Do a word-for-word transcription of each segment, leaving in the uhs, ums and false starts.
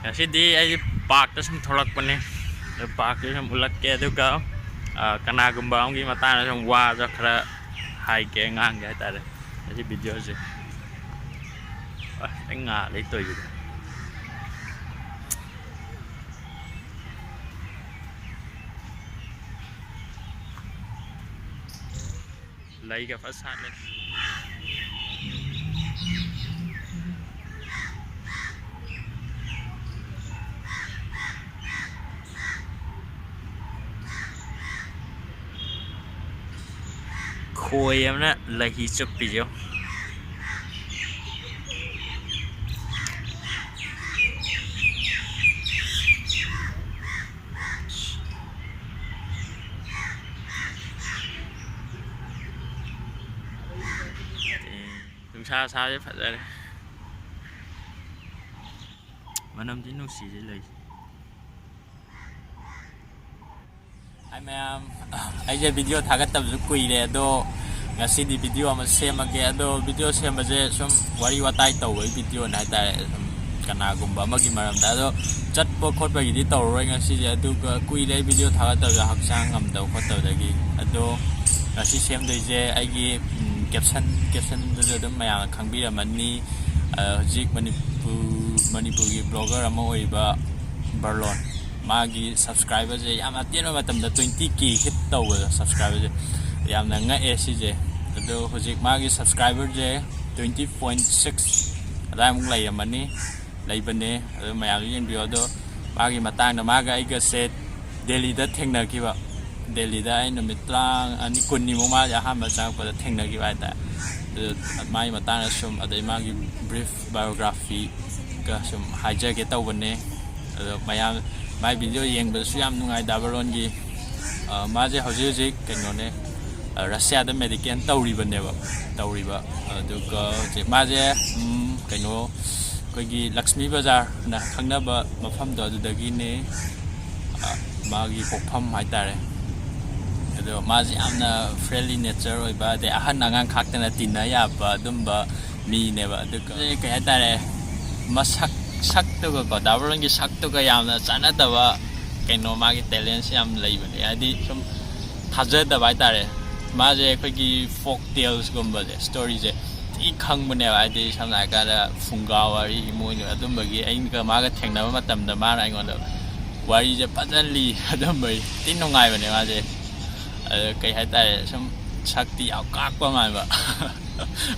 ꯉꯁꯤꯗꯤ ꯑꯩ ꯄꯥꯔꯛꯇ ꯁꯨꯝ ꯊꯣꯛꯂꯛꯄꯅꯦ꯫ ꯑꯗꯨ ꯄꯥꯔꯛꯇ ꯁꯨꯝ ꯎꯠꯂꯛꯀꯦ, ꯑꯗꯨꯒ, ꯑ, ꯀꯅꯥꯒꯨꯝꯕ ꯑꯃꯒꯤ ꯃꯇꯥꯡꯗ ꯁꯨꯝ ꯋꯥꯗꯣ ꯈꯔ ꯍꯥꯏꯒꯦ, ꯉꯥꯡꯒꯦ ꯍꯥꯏꯇꯥꯔꯦ ꯉꯁꯤ ꯚꯤꯗꯤꯑꯣꯁꯦ꯫ ꯑꯁ, ꯑꯩ ꯉꯥ ꯂꯩꯇꯣꯏꯁꯤꯗꯤ꯫ ꯂꯩꯒ ꯐꯖ ꯁꯥꯠꯂꯦ꯫ ꯈꯣꯏ ꯑꯃꯅ ꯂꯩꯍꯤ ꯆꯨꯞꯄꯤꯁꯦ ꯌꯦꯡꯉꯣ꯫ ꯅꯨꯡꯁꯥ ꯁꯥꯁꯦ ꯐꯖꯔꯦ꯫ ꯃꯅꯝꯗꯤ ꯅꯨꯡꯁꯤꯔꯦ ꯂꯩꯁꯦ꯫ ꯍꯥꯏ ꯃꯌꯥꯝ, ꯑꯩꯁꯦ ꯚꯤꯗꯤꯑꯣ ꯊꯥꯒꯠꯇꯕꯁꯨ ꯀꯨꯏꯔꯦ, ꯑꯗꯣ ꯉꯁꯤꯗꯤ ꯚꯤꯗꯤꯑꯣ ꯑꯃ ꯁꯦꯝꯃꯒꯦ꯫ ꯑꯗꯣ ꯚꯤꯗꯤꯑꯣ ꯁꯦꯝꯕꯁꯦ ꯁꯨꯝ ꯋꯥꯔꯤ ꯋꯥꯇꯥꯏ ꯇꯧꯕꯒꯤ ꯚꯤꯗꯤꯑꯣꯅꯦ ꯍꯥꯏꯇꯥꯔꯦ, ꯁꯨꯝ ꯀꯅꯥꯒꯨꯝꯕ ꯑꯃꯒꯤ ꯃꯔꯝꯗ꯫ ꯑꯗꯣ ꯆꯠꯄ ꯈꯣꯠꯄꯒꯤꯗꯤ ꯇꯧꯔꯔꯣꯏ ꯉꯁꯤꯁꯦ, ꯑꯗꯨꯒ ꯀꯨꯏꯔꯦ ꯑꯩ ꯚꯤꯗꯤꯑꯣ ꯊꯥꯒꯠꯇꯕꯁꯦ, ꯍꯛꯆꯥꯡ ꯉꯝꯗꯕ ꯈꯣꯠꯇꯕꯗꯒꯤ꯫ ꯑꯗꯣ ꯉꯁꯤ ꯁꯦꯝꯗꯣꯏꯁꯦ ꯑꯩꯒꯤ, ꯎꯝ, ꯀꯦꯞꯁꯟ, ꯀꯦꯞꯁꯟꯗꯁꯨ ꯑꯗꯨꯝ ꯃꯌꯥꯝꯅ ꯈꯪꯕꯤꯔꯝꯃꯅꯤ꯫ ꯑ, ꯍꯧꯖꯤꯛ ꯃꯅꯤꯄꯨꯔ, ꯃꯅꯤꯄꯨꯔꯒꯤ ꯕ꯭ꯂꯣꯒꯔ ꯑꯃ ꯑꯣꯏꯔꯤꯕ ꯕꯔꯂꯣꯟ, ꯃꯥꯒꯤ ꯁꯕꯁꯀ꯭ꯔꯥꯏꯕꯔꯁꯦ ꯌꯥꯝ ꯑꯇꯦꯟꯕ ꯃꯇꯝꯗ twenty K hit ꯇꯧꯕꯗꯣ, ꯁꯕꯁꯀ꯭ꯔꯥꯏꯕꯔꯁꯦ ꯌꯥꯝꯅ ꯉꯛꯑꯦ ꯁꯤꯁꯦ꯫ ꯑꯗꯣ ꯍꯧꯖꯤꯛ ꯃꯥꯒꯤ ꯁꯕꯁꯀ꯭ꯔꯥꯏꯕꯔꯁꯦ twenty point six ꯑꯗꯨꯋꯥꯏꯃꯨꯛ ꯂꯩꯔꯝꯃꯅꯤ, ꯂꯩꯕꯅꯦ꯫ ꯑꯗꯣ ꯃꯌꯥꯝꯁꯨ ꯌꯦꯡꯕꯤꯌꯣ꯫ ꯑꯗꯣ ꯃꯥꯒꯤ ꯃꯇꯥꯡꯗ, ꯃꯥꯒ ꯑꯩꯒꯁꯦ ꯗꯦꯜꯂꯤꯗ ꯊꯦꯡꯅꯈꯤꯕ, ꯗꯦꯜꯂꯤꯗ ꯑꯩ ꯅꯨꯃꯤꯠ ꯇꯔꯥ, ꯑꯅꯤ, ꯀꯨꯟꯅꯤꯃꯨꯛ ꯃꯥꯁꯦ ꯑꯍꯥꯟꯕ ꯆꯪꯉꯛꯄꯗ ꯊꯦꯡꯅꯈꯤꯕ ꯍꯥꯏꯇꯥꯔꯦ꯫ ꯑꯗꯨ ꯃꯥꯒꯤ ꯃꯇꯥꯡꯗ ꯁꯨꯝ, ꯑꯗꯩ ꯃꯥꯒꯤ ꯕ꯭ꯔꯤꯐ ꯕꯥꯏꯑꯣꯒ꯭ꯔꯥꯐꯤꯒ ꯁꯨꯝ ꯍꯥꯏꯖꯒꯦ ꯇꯧꯕꯅꯦ꯫ ꯑꯗꯣ ꯃꯌꯥꯝ, ꯃꯥꯏ ꯚꯤꯗꯤꯑꯣ ꯌꯦꯡꯕꯗꯁꯨ ꯌꯥꯝ ꯅꯨꯡꯉꯥꯏ, ꯗꯥꯕꯔꯣꯟꯒꯤ꯫ ꯑ, ꯃꯥꯁꯦ ꯍꯧꯖꯤꯛ ꯍꯧꯖꯤꯛ ꯀꯩꯅꯣꯅꯦ, ꯑ, ꯔꯁꯤꯌꯥꯗ ꯃꯦꯗꯤꯀꯦꯜ ꯇꯧꯔꯤꯕꯅꯦꯕ, ꯇꯧꯔꯤꯕ꯫ ꯑꯗꯨꯒ ꯍꯧꯖꯤꯛ ꯃꯥꯁꯦ, ꯎꯝ, ꯀꯩꯅꯣ, ꯑꯩꯈꯣꯏꯒꯤ ꯂꯛꯁꯃꯤ ꯕꯖꯥꯔꯅ ꯈꯪꯅꯕ ꯃꯐꯝꯗꯣ, ꯑꯗꯨꯗꯒꯤꯅꯦ, ꯑ, ꯃꯥꯒꯤ ꯄꯣꯛꯐꯝ ꯍꯥꯏꯇꯥꯔꯦ꯫ ꯑꯗꯣ ꯃꯥꯁꯦ ꯌꯥꯝꯅ ꯐ꯭ꯔꯦꯟꯂꯤ ꯅꯦꯆꯔ ꯑꯣꯏꯕ, ꯑꯗꯩ ꯑꯍꯟ ꯑꯉꯥꯡ ꯈꯥꯛꯇꯅ ꯇꯤꯟꯅ ꯌꯥꯕ ꯑꯗꯨꯝꯕ ꯃꯤꯅꯦꯕ꯫ ꯑꯗꯨꯒ ꯀꯩ ꯍꯥꯏꯇꯥꯔꯦ, ꯃꯁꯛ ꯁꯛꯇꯨꯒꯀꯣ, ꯗꯥꯕꯔꯣꯟꯒꯤ ꯁꯛꯇꯨꯒ ꯌꯥꯝꯅ ꯆꯥꯟꯅꯗꯕ ꯀꯩꯅꯣ, ꯃꯥꯒꯤ ꯇꯦꯂꯦꯟꯁ ꯌꯥꯝ ꯂꯩꯕꯅꯦ꯫ ꯍꯥꯏꯗꯤ ꯁꯨꯝ ꯊꯥꯖꯗꯕ ꯍꯥꯏꯇꯥꯔꯦ꯫ ꯃꯥꯁꯦ ꯑꯩꯈꯣꯏꯒꯤ ꯐꯣꯛ ꯇꯦꯜꯁꯀꯨꯝꯕꯁꯦ, ꯁ꯭ꯇꯣꯔꯤꯁꯦ ꯊꯤ ꯈꯪꯕꯅꯦꯕ꯫ ꯍꯥꯏꯗꯤ ꯁꯝꯅ ꯍꯥꯏꯔꯀꯥꯟꯗ ꯐꯨꯡꯒꯥ ꯋꯥꯔꯤ, ꯏꯃꯣꯏꯅꯨ, ꯑꯗꯨꯝꯕꯒꯤ ꯑꯩꯒ ꯃꯥꯒ ꯊꯦꯡꯅꯕ ꯃꯇꯝꯗ ꯃꯥꯅ ꯑꯩꯉꯣꯟꯗ ꯋꯥꯔꯤꯁꯦ ꯐꯖꯅ ꯂꯤ꯫ ꯑꯗꯨꯝꯕꯒꯤ ꯊꯤ ꯅꯨꯡꯉꯥꯏꯕꯅꯦ ꯃꯥꯁꯦ꯫ ꯑꯗ ꯀꯩ ꯍꯥꯏꯇꯥꯔꯦ, ꯁꯨꯝ ꯁꯛꯇꯤ ꯌꯥꯝ ꯀꯥꯛꯄ ꯃꯥꯟꯕ꯫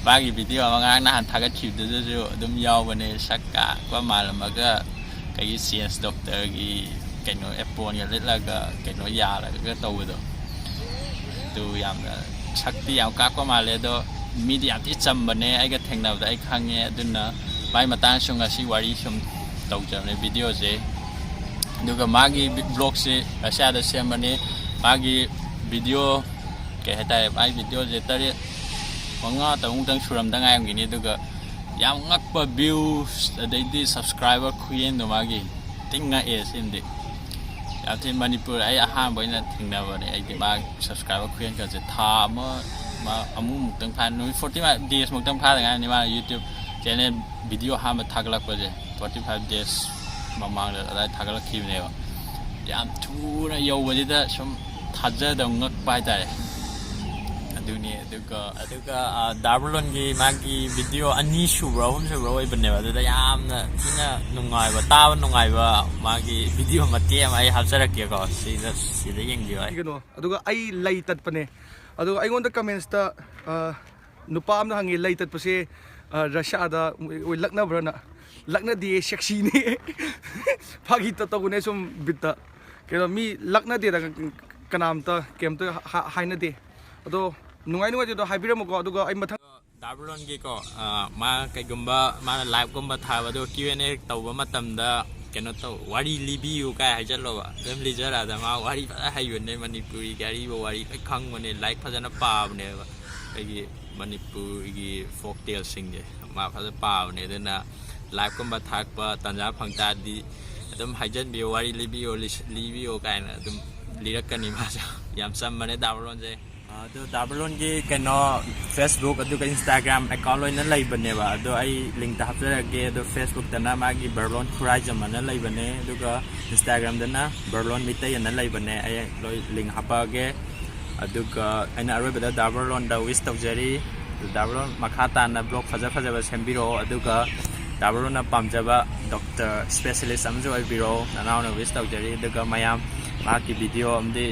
ꯃꯥꯒꯤ ꯚꯤꯗꯤꯑꯣ ꯑꯃ ꯉꯔꯥꯡ ꯅꯍꯥꯟ ꯊꯥꯒꯠꯈꯤꯕꯗꯨꯗꯁꯨ ꯑꯗꯨꯝ ꯌꯥꯎꯕꯅꯦ, ꯁꯛ ꯀꯥꯛꯄ ꯃꯥꯜꯂꯝꯃꯒ ꯀꯩꯒꯤ ꯆꯦꯟꯖ ꯗꯣꯛꯇꯔꯒꯤ ꯀꯩꯅꯣ ꯑꯦꯄ꯭ꯔꯣꯟꯒ ꯂꯤꯠꯂꯒ ꯀꯩꯅꯣ ꯌꯥꯜꯂꯒ ꯇꯧꯕꯗꯣ꯫ ꯑꯗꯨ ꯌꯥꯝꯅ ꯁꯛꯇꯤ ꯌꯥꯝ ꯀꯥꯛꯄ ꯃꯥꯜꯂꯦ, ꯑꯗꯣ ꯃꯤꯗꯤ ꯌꯥꯝ ꯊꯤ ꯆꯝꯕꯅꯦ, ꯑꯩꯒ ꯊꯦꯡꯅꯕꯗ ꯑꯩ ꯈꯪꯉꯦ꯫ ꯑꯗꯨꯅ ꯃꯥꯏ ꯃꯇꯥꯡꯁꯨ ꯉꯁꯤ ꯋꯥꯔꯤ ꯁꯨꯝ ꯇꯧꯖꯕꯅꯦ ꯚꯤꯗꯤꯑꯣꯁꯦ꯫ ꯑꯗꯨꯒ ꯃꯥꯒꯤ ꯕ꯭ꯂꯣꯛꯁꯦ ꯔꯁꯤꯌꯥꯗ ꯁꯦꯝꯕꯅꯦ꯫ ꯃꯥꯒꯤ ꯚꯤꯗꯤꯑꯣ ꯀꯩ ꯍꯥꯏꯇꯥꯔꯦ, ꯃꯥꯒꯤ ꯚꯤꯗꯤꯑꯣꯁꯦ ꯇꯔꯦꯠ, ꯃꯉꯥ ꯇꯔꯨꯛꯇꯪ ꯁꯨꯔꯝꯗ ꯉꯥꯏꯔꯝꯒꯤꯅꯤ꯫ ꯑꯗꯨꯒ ꯌꯥꯝ ꯉꯛꯄ ꯚ꯭ꯌꯨꯁ ꯑꯗꯩꯗꯤ ꯁꯕꯁꯀ꯭ꯔꯥꯏꯕꯔ ꯈꯨꯌꯦꯟꯗꯣ ꯃꯥꯒꯤ ꯊꯤ ꯉꯛꯑꯦ ꯁꯤꯃꯗꯤ꯫ ꯌꯥꯝ ꯊꯤ ꯃꯅꯤꯄꯨꯔ ꯑꯩ ꯑꯍꯥꯟꯕ ꯑꯣꯏꯅ ꯊꯦꯡꯅꯕꯅꯦ꯫ ꯑꯩꯗꯤ ꯃꯥ ꯁꯕꯁꯀ꯭ꯔꯥꯏꯕꯔ ꯈꯨꯌꯦꯟꯒꯁꯦ ꯊꯥ ꯑꯃ, ꯃꯥ ꯑꯃꯨꯛꯃꯨꯛꯇꯪ ꯐꯥ, ꯅꯨꯃꯤꯠ ꯐꯣꯔꯇꯤ ꯐꯥꯏꯚ ꯗꯦꯖꯃꯨꯛꯇꯪ ꯐꯥꯗ ꯉꯥꯏꯔꯝꯅꯤ ꯃꯥꯅ ꯌꯨꯇ꯭ꯌꯨꯕ ꯆꯦꯅꯦꯜ ꯚꯤꯗꯤꯑꯣ ꯑꯍꯥꯟꯕ ꯊꯥꯒꯠꯂꯛꯄꯁꯦ꯫ ꯐꯣꯔꯇꯤ ꯐꯥꯏꯚ ꯗꯦꯖ ꯃꯃꯥꯡꯗ ꯑꯗꯥꯏ ꯊꯥꯒꯠꯂꯛꯈꯤꯕꯅꯦꯕ꯫ ꯌꯥꯝ ꯊꯨꯅ ꯌꯧꯕꯁꯤꯗ ꯁꯨꯝ ꯊꯥꯖꯗꯕ ꯉꯛꯄ ꯍꯥꯏꯇꯥꯔꯦ꯫ ꯑꯗꯨꯅꯤ꯫ ꯑꯗꯨꯒ, ꯑꯗꯨꯒ, ꯑ, ꯗꯥꯕꯂꯣꯟꯒꯤ ꯃꯥꯒꯤ ꯚꯤꯗꯤꯑꯣ ꯑꯅꯤ ꯁꯨꯕ꯭ꯔꯥ ꯑꯍꯨꯝ ꯁꯨꯕ꯭ꯔꯥ ꯑꯣꯏꯕꯅꯦꯕ꯫ ꯑꯗꯨꯗ ꯌꯥꯝꯅ ꯊꯤꯅ ꯅꯨꯡꯉꯥꯏꯕ, ꯇꯥꯕ ꯅꯨꯡꯉꯥꯏꯕ ꯃꯥꯒꯤ ꯚꯤꯗꯤꯑꯣ ꯃꯇꯦꯛ ꯑꯃ ꯑꯩ ꯍꯥꯞꯆꯔꯛꯀꯦꯀꯣ꯫ ꯁꯤꯗ, ꯁꯤꯗ ꯌꯦꯡꯕꯤꯌꯨ꯫ ꯀꯩꯅꯣ, ꯑꯗꯨꯒ ꯑꯩ ꯂꯩ ꯇꯠꯄꯅꯦ꯫ ꯑꯗꯨꯒ ꯑꯩꯉꯣꯟꯗ ꯀꯃꯦꯟꯁꯇ, ꯑ, ꯅꯨꯄꯥ ꯑꯃꯅ ꯍꯪꯉꯤ, "ꯂꯩ ꯇꯠꯄꯁꯦ, ꯑ, ꯔꯁꯤꯌꯥꯗ ꯃꯣꯏ ꯂꯛꯅꯕ꯭ꯔꯥꯅ?" ꯂꯛꯅꯗꯦ, ꯁꯦꯛꯁꯤꯅꯦ꯫ ꯐꯥꯒꯤ ꯇ-, ꯇꯧꯕꯅꯦ ꯁꯨꯝ ꯕꯤꯠꯇ꯫ ꯀꯩꯅꯣ, ꯃꯤ ꯂꯛꯅꯗꯦꯗ, ꯀꯅꯥꯝꯇ ꯀꯩꯝꯇ ꯍꯥ-, ꯍꯥꯏꯅꯗꯦ꯫ ꯑꯗꯣ ꯅꯨꯡꯉꯥꯏ ꯅꯨꯡꯉꯥꯏꯇꯦꯗꯣ ꯍꯥꯏꯕꯤꯔꯝꯃꯨꯀꯣ, ꯑꯗꯨꯒ ꯑꯩ ꯃꯊꯪ ꯗꯥꯕ꯭ꯂꯣꯟꯒꯤꯀꯣ, ꯑ, ꯃꯥ ꯀꯩꯒꯨꯝꯕ ꯃꯥꯅ ꯂꯥꯏꯚꯀꯨꯝꯕ ꯊꯥꯕ, ꯑꯗꯨꯒ ꯀ꯭ꯌꯨ ꯑꯦꯟ ꯑꯦ ꯇꯧꯕ ꯃꯇꯝꯗ ꯀꯩꯅꯣ ꯇꯧ, "ꯋꯥꯔꯤ ꯂꯤꯕꯤꯌꯨ" ꯀꯥꯏ ꯍꯥꯏꯖꯜꯂꯣꯕ꯫ ꯑꯗꯨꯝ ꯂꯤꯖꯔꯛꯑꯗ ꯃꯥ ꯋꯥꯔꯤ ꯐꯖꯅ ꯍꯩꯕꯅꯦ, ꯃꯅꯤꯄꯨꯔꯤꯒꯤ ꯑꯔꯤꯕ ꯋꯥꯔꯤ ꯂꯣꯏ ꯈꯪꯕꯅꯦ, ꯂꯥꯏꯔꯤꯛ ꯐꯖꯅ ꯄꯥꯕꯅꯦꯕ꯫ ꯑꯩꯈꯣꯏꯒꯤ ꯃꯅꯤꯄꯨꯔꯒꯤ ꯐꯣꯛ ꯇꯦꯜꯁꯤꯡꯁꯦ ꯃꯥ ꯐꯖꯅ ꯄꯥꯕꯅꯦ꯫ ꯑꯗꯨꯅ ꯂꯥꯏꯚꯀꯨꯝꯕ ꯊꯥꯔꯛꯄ ꯇꯥꯟꯖꯥ ꯐꯪ ꯇꯥꯔꯗꯤ ꯑꯗꯨꯝ ꯍꯥꯏꯖꯟꯕꯤꯌꯨ, "ꯋꯥꯔꯤ ꯂꯤꯕꯤꯌꯨ, ꯂꯤꯁ-, ꯂꯤꯕꯤꯌꯨ" ꯀꯥꯏꯅ ꯑꯗꯨꯝ ꯂꯤꯔꯛꯀꯅꯤ ꯃꯥꯁꯨ꯫ ꯌꯥꯝ ꯆꯝꯕꯅꯦ ꯗꯥꯕ꯭ꯂꯣꯟꯁꯦ꯫ ꯑꯗꯣ ꯗꯥ ꯕꯔꯂꯣꯟꯒꯤ ꯀꯩꯅꯣ Facebook ꯑꯗꯨꯒ Instagram account ꯂꯣꯏꯅ ꯂꯩꯕꯅꯦꯕ꯫ ꯑꯗꯣ ꯑꯩ link ꯇ ꯍꯥꯞꯆꯔꯛꯀꯦ꯫ ꯑꯗꯣ Facebook ꯇꯅ ꯃꯥꯒꯤ ꯕꯔꯂꯣꯟ ꯈꯨꯔꯥꯏꯖꯝ ꯑꯅ ꯂꯩꯕꯅꯦ, ꯑꯗꯨꯒ Instagram ꯗꯅ ꯕꯔꯂꯣꯟ ꯃꯤꯇꯩ ꯑꯅ ꯂꯩꯕꯅꯦ꯫ ꯑꯩ ꯂꯣꯏ link ꯍꯥꯞꯄꯛꯑꯒꯦ꯫ ꯑꯗꯨꯒ ꯑꯩꯅ ꯑꯔꯣꯏꯕꯗ ꯗꯥ ꯕꯔꯂꯣꯟꯗ wish ꯇꯧꯖꯔꯤ꯫ ꯗꯥ ꯕꯔꯂꯣꯟ, ꯃꯈꯥ ꯇꯥꯅ vlog ꯐꯖ ꯐꯖꯕ ꯁꯦꯝꯕꯤꯔꯛꯑꯣ, ꯑꯗꯨꯒ ꯗꯥ ꯕꯔꯂꯣꯟꯅ ꯄꯥꯝꯖꯕ doctor specialist ꯑꯃꯁꯨ ꯑꯣꯏꯕꯤꯔꯛꯑꯣ꯫ ꯅꯅꯥꯎꯅ wish ꯇꯧꯖꯔꯤ꯫ ꯑꯗꯨꯒ ꯃꯌꯥꯝ ꯃꯍꯥꯛꯀꯤ video ꯑꯃꯗꯤ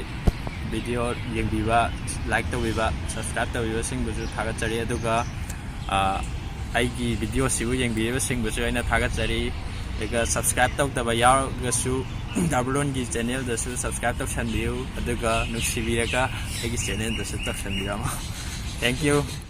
video ꯌꯦꯡꯕꯤꯕ, like ꯇꯧꯕꯤꯕ, subscribe ꯇꯧꯕꯤꯕꯁꯤꯡꯕꯨꯁꯨ ꯊꯥꯒꯠꯆꯔꯤ꯫ ꯑꯗꯨꯒ, ꯑ, ꯑꯩꯒꯤ video ꯁꯤꯕꯨ ꯌꯦꯡꯕꯤꯔꯤꯕꯁꯤꯡꯕꯨꯁꯨ ꯑꯩꯅ ꯊꯥꯒꯠꯆꯔꯤ꯫ ꯑꯗꯨꯒ subscribe ꯇꯧꯗꯕ ꯌꯥꯎꯔꯒꯁꯨ ꯗꯥ ꯕꯔꯂꯣꯟꯒꯤ channel ꯗꯁꯨ subscribe ꯇꯧꯁꯟꯕꯤꯌꯨ, ꯑꯗꯨꯒ ꯅꯨꯡꯁꯤꯕꯤꯔꯒ ꯑꯩꯒꯤ channel ꯗꯁꯨ ꯇꯧꯁꯟꯕꯤꯔꯝꯃꯣ꯫ Thank you꯫